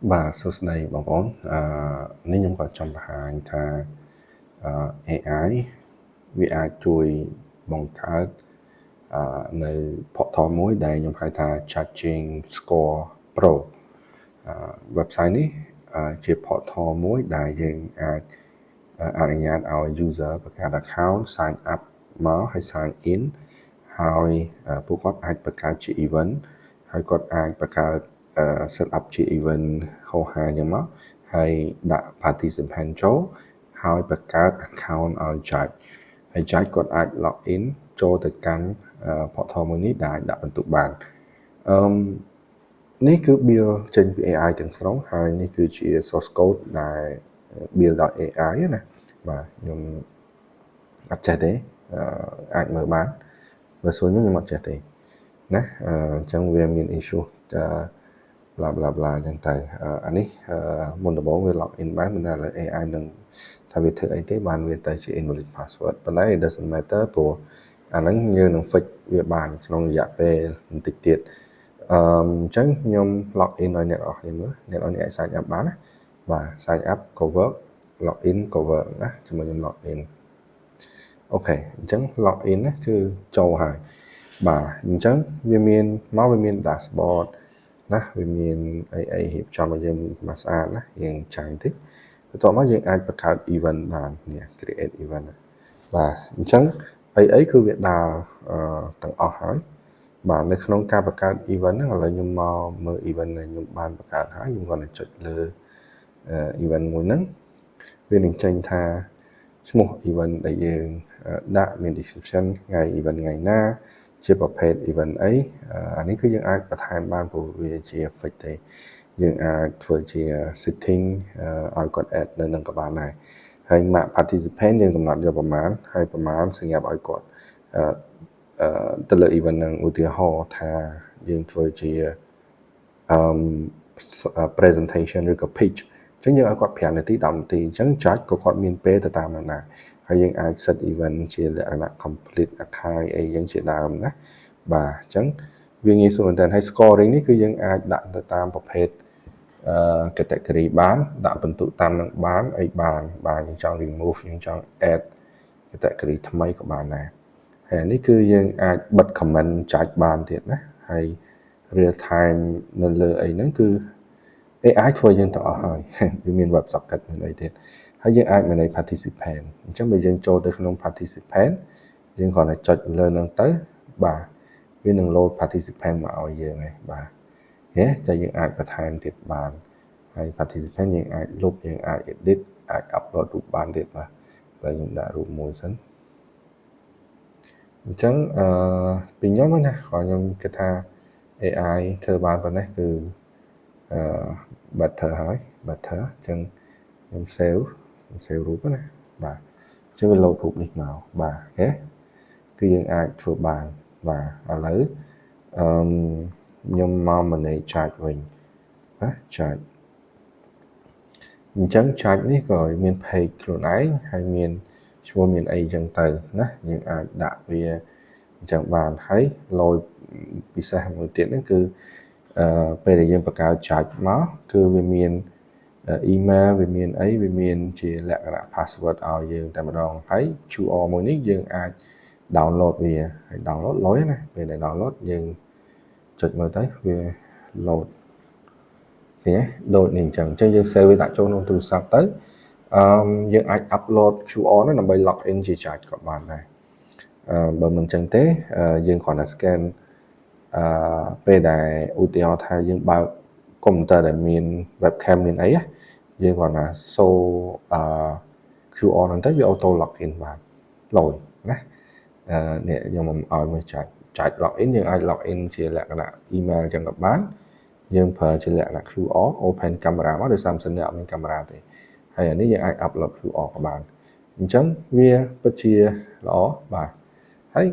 បាទសួស្តីបងប្អូនអឺនេះខ្ញុំក៏ចង់បង្ហាញថាអឺ AI វាអាចជួយបង្កើតអឺនៅ portal មួយដែលខ្ញុំហៅថា Judging Score Pro អឺ website នេះជា portal មួយដែលយើងអាចអនុញ្ញាតឲ្យ user បង្កើត account sign up មកហើយ sign in ហើយពួកគាត់អាចបង្កើតជា event ហើយគាត់អាចបង្កើត set up ជា event ហោហាអញ្ចឹងមកហើយដាក់ participant ចូលហើយបង្កើត account ឲ្យ judge ហើយ judge គាត់អាច log in ចូលទៅកាន់ portal មួយនេះដែលអាចដាក់ពិន្ទុបានអឺនេះគឺ build ចេញពី AI ទាំងស្រុងហើយនេះគឺជា source code ដែល build ដោយ AI ណាបាទខ្ញុំអត់ចេះទេអាចមើលបានបើសួរខ្ញុំខ្ញុំអត់ចេះទេណាអញ្ចឹងវាមាន issue bla bla bla អញ្ចឹងទៅអានេះមុនដំបូងវា log in បានមិនតែឥឡូវ AI នឹងថាវាធ្វើអីទេបានវាទៅជា invalid password ប៉ុន្តែ it doesn't matter ព្រោះអាហ្នឹងយើងនឹង fix វាបានក្នុងរយៈពេលបន្តិចទៀតអឺអញ្ចឹងខ្ញុំ log in ឲ្យអ្នកនរគ្នាមើលអ្នកនរគ្នាអាច sign up បានណាបាទ sign up ក៏ work log in ក៏ work ណាជាមួយខ្ញុំ log in OK អញ្ចឹង log in ណាគឺចូលហើយបាទអញ្ចឹងវាមានមកវាមាន dashboard ណាវាមានអីអីរៀបចំឲ្យយើងមកស្អាតណាយើងចាំតិចបន្ទាប់មកយើងអាចបង្កើត event បាននេះ create event បាទអញ្ចឹងអីអីគឺវាដើរទាំងអស់ហើយបាទនៅក្នុងការបង្កើត event ហ្នឹងឥឡូវខ្ញុំមកមើល event ដែលខ្ញុំបានបង្កើតហើយខ្ញុំគ្រាន់តែចុចលើ event មួយហ្នឹងវានឹងចេញថាឈ្មោះ event ដែលយើងដាក់មាន description ថ្ងៃ event ថ្ងៃណា ជាប្រភេទ event អីអានេះគឺយើងអាចបន្ថែមបានព្រោះវាជា fix ទេយើងអាចធ្វើជា setting ឲ្យគាត់ add នៅនឹងក៏បានដែរហើយ max participant យើងកំណត់យកប្រមាណហើយប្រមាណសម្រាប់ឲ្យគាត់ទៅលើ event ហ្នឹងឧទាហរណ៍ថាយើងធ្វើជាអឺ presentation ឬក៏ pitch អញ្ចឹងយើងឲ្យគាត់5នាទី10នាទីអញ្ចឹង judge ក៏គាត់មានពេលទៅតាមนั้นដែរហើយយើងអាច set event ជាលក្ខណៈ complete archive អីយ៉ាងជាដើមណាបាទអញ្ចឹងវាងាយស្រួលមែនទែនហើយ scoring នេះគឺយើងអាចដាក់ទៅតាមប្រភេទអឺ category បានដាក់ពិន្ទុតាមនឹងបានអីបានបាទយើងចង់ remove យើងចង់ add category ថ្មីក៏បានដែរហើយនេះគឺយើងអាចបិទ comment ចាច់បានទៀតណាហើយ real time នៅលើអីហ្នឹងគឺ AI ធ្វើយើងទាំងអស់ហើយវាមាន web socket មានអីទៀតហើយយើងអាច manage participant អញ្ចឹងបើយើងចូលទៅក្នុង participant យើងគ្រាន់តែចុចលើហ្នឹងទៅបាទវានឹង load participant មកឲ្យយើងហើយបាទហេតែយើងអាចបន្ថែមទៀតបានហើយ participant យើងអាចលុបយើងអាច edit អាច upload រូបបានទៀតបាទឥឡូវខ្ញុំដាក់រូបមួយសិនអញ្ចឹងអឺពីខ្ញុំណាគ្រាន់ខ្ញុំគិតថា AI ធ្វើបានប៉ុណ្ណេះគឺអឺ better ហើយ better អញ្ចឹងខ្ញុំ save ខ្ញុំ save រូបណាបាទអញ្ចឹងវា load រូបនេះមកបាទ OK គឺយើងអាចធ្វើបានបាទឥឡូវអឺខ្ញុំមក manage judge វិញណា judge អញ្ចឹង judge នេះក៏មាន page ខ្លួនឯងហើយមានឈ្មោះមានអីអញ្ចឹងទៅណាយើងអាចដាក់វាអញ្ចឹងបានហើយលយពិសេសមួយទៀតហ្នឹងគឺអឺពេលដែលយើងបង្កើត judge មកគឺវាមាន email វាមានអីវាមានជាលក្ខណៈ password ឲ្យយើងតែម្ដងហើយ QR មួយនេះយើងអាច download វាហើយ download លុយណាពេលដែល download យើងចុចមើលទៅវា load ឃើញទេដូចនេះអញ្ចឹងអញ្ចឹងយើង save វាដាក់ចូលក្នុងទូរស័ព្ទទៅអឺយើងអាច upload QR នោះដើម្បី log in ជា judge ក៏បានដែរអឺបើមិនអញ្ចឹងទេយើងគ្រាន់តែ scan អឺពេលដែលឧទាហរណ៍ថាយើងបើកកុំព្យូទ័រដែលមាន webcam មានអីយើងគ្រាន់តែ show អឺ QR ហ្នឹងទៅវា auto login បានលយណាអឺនេះខ្ញុំឲ្យមើលចាច់ចាច់ login យើងអាច login ជាលក្ខណៈ email អញ្ចឹងក៏បានយើងប្រើជាលក្ខណៈ QR open camera មកដោយសារម៉ាស៊ីននេះអត់មានកាមេរ៉ាទេហើយអានេះយើងអាច upload QR ក៏បានអញ្ចឹងវាពិតជាល្អបាទហើយ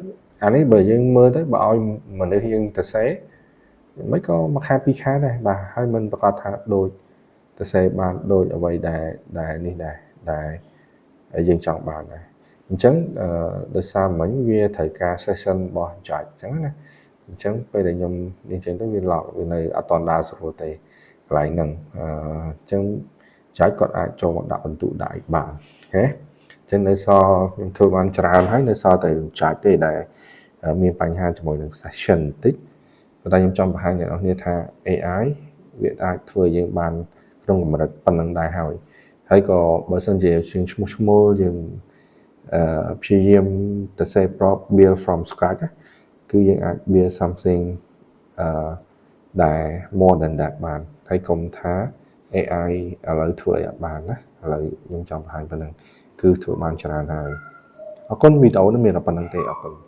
អានេះបើយើងមើលទៅបើឲ្យមនុស្សយើងទៅសេមិនក៏មួយខែពីរខែដែរបាទហើយមិនប្រកាសថាដូចទៅសេបានដូចអ្វីដែលដែលនេះដែរដែលយើងចង់បានដែរអញ្ចឹងដោយសារមិញវាត្រូវការ session របស់ judge អញ្ចឹងណាអញ្ចឹងពេលដែលខ្ញុំនេះអញ្ចឹងទៅវា lock វានៅអត់តដើរស្រួលទេអ កន្លែងហ្នឹងអញ្ចឹងចែកគាត់អាចចូលមកដាក់បន្ទុកដាក់អីបាន OK អញ្ចឹងនៅសល់ខ្ញុំធ្វើបានច្រើនហើយនៅសល់តែចែកទេដែលមានបញ្ហាជាមួយនឹង session បន្តិចប៉ុន្តែខ្ញុំចង់បង្ហាញអ្នកនរគ្នាថា AI វាអាចធ្វើយើងបានក្នុងកម្រិតប៉ុណ្ណឹងដែរហើយហើយក៏បើសិនជាជាងឈ្មោះឈ្មោលយើងអឺព្យាយាមទៅ say prompt build from scratch គឺយើងអាច build something អឺដែល more than that បានហើយកុំថា AI ឥឡូវធ្វើអីអត់បានណាឥឡូវខ្ញុំចង់បង្ហាញប៉ុណ្ណឹងគឺធ្វើបានច្រើនហើយអរគុណវីដេអូនេះមានតែប៉ុណ្ណឹងទេអរគុណ។